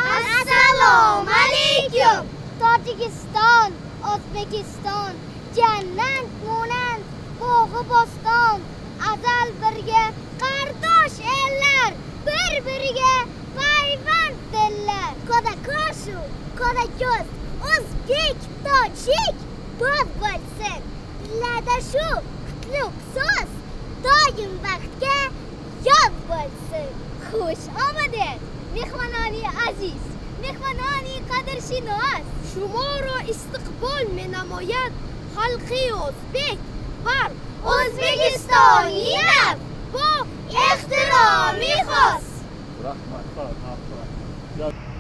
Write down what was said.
Assalomu alaykum. Tojikiston, O'zbekiston, jannat monand bog'i bo'ston, azal birga qardosh ellar, bir-biriga payvand dillar. Qo'da qoshu, qo'da ko'z, o'zbek, tojik do'st bo'lsin. Tillarda shu qutlug' so'z, doim baxtga yoz bo'lsin. Xush omaded, mehmononi aziz, mehmononi qadrshinos. Шуморо истиқбол менамояд халқи ӯзбек бар O'zbekistoni nav бо ehtiromi xos. Rahmat. Rahmat.